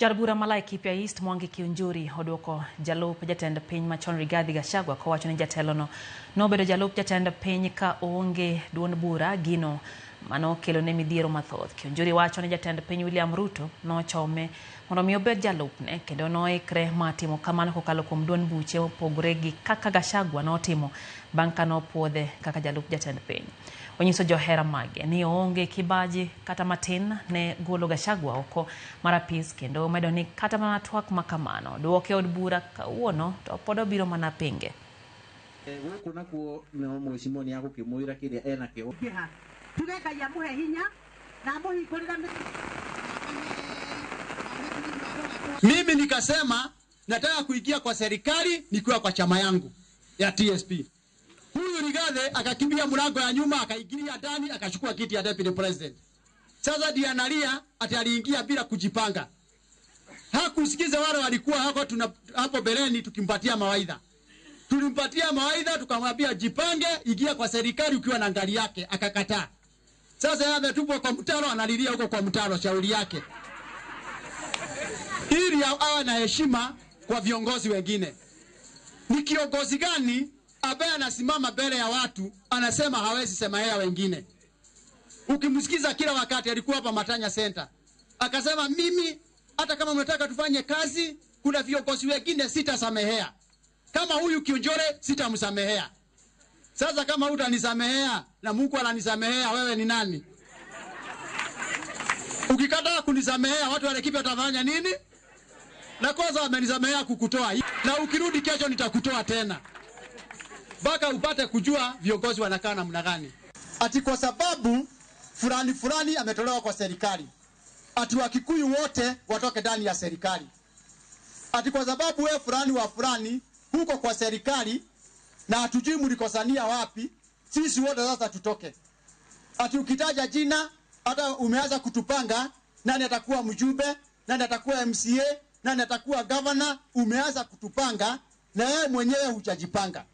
Jaod bura ma Laikipia East Mwangi Kiunjuri oduoko jalup jatend piny machon Rigathi Gachagua kowacho ni jatelono nobedo jalup jatend piny ka oonge duond bura gino manokelone midhiero mathoth. Kiunjuri wacho ni jatend piny William Ruto nochome mondo mi obed jalupne kendo noikre mar timo kamano kokalo kuom duond buche mopogore gi kaka Gachagua notimo bang' ka nopuodhe kaka jalup jatend piny. Onyiso johera mage ni oonge kibaji kata matin ne golo Gachagua oko mar apis kendo omedo ni kata mana twak makamano duoke od bura kawuono to pod obiro mana pinge. Gũkũ nakuo no mheshimiwa nĩ agũkĩmwĩra kĩrĩa enakĩo. Tuge Ngai amũhe hinya na amũhingũrĩre. Mimi nikasema nataka kuingia kwa serikali nikiwa kwa chama yangu ya TSP. Huyu Rigathi akakimbia mlango ya nyuma akaingilia ndani akachukua kiti ya deputy president. Sasa ndiye analia ati aliingia bila kujipanga. Hakusikiza wale walikuwa hapo tuna hapo beleni tukimpatia mawaidha. Tulimpatia mawaidha tukamwambia jipange, ingia kwa serikali ukiwa na ngari yake, akakataa. Sasa yeye ametupwa kwa mtaro, analilia huko kwa mtaro, shauri yake. Ili awe na heshima kwa viongozi wengine. Ni kiongozi gani ambaye anasimama mbele ya watu anasema hawezi semehea wengine? Ukimsikiza kila wakati, alikuwa hapa Matanya Center akasema, mimi hata kama mnataka tufanye kazi, kuna viongozi wengine sitasamehea. Kama huyu Kiunjure sitamsamehea. Sasa kama hutanisamehea na Mungu ananisamehea, wewe ni nani? Ukikataa kunisamehea, watu wa Laikipia watafanya nini? Na kwanza wamenisamehea kukutoa, na ukirudi kesho nitakutoa tena, mpaka upate kujua viongozi wanakaa namna gani. Ati kwa sababu fulani fulani ametolewa kwa serikali, ati Wakikuyu wote watoke ndani ya serikali, ati kwa sababu wewe fulani wa fulani huko kwa serikali na hatujui mlikosania wapi, sisi wote sasa tutoke. Ati ukitaja jina hata umeanza kutupanga nani atakuwa mjumbe, nani atakuwa MCA, nani atakuwa governor. Umeanza kutupanga na wewe mwenyewe hujajipanga.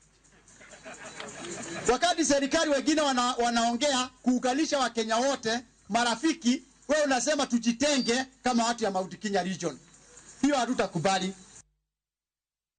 Wakati serikali wengine wanaongea kuunganisha Wakenya wote marafiki, wewe unasema tujitenge kama watu ya Mount Kenya region. Hiyo hatutakubali.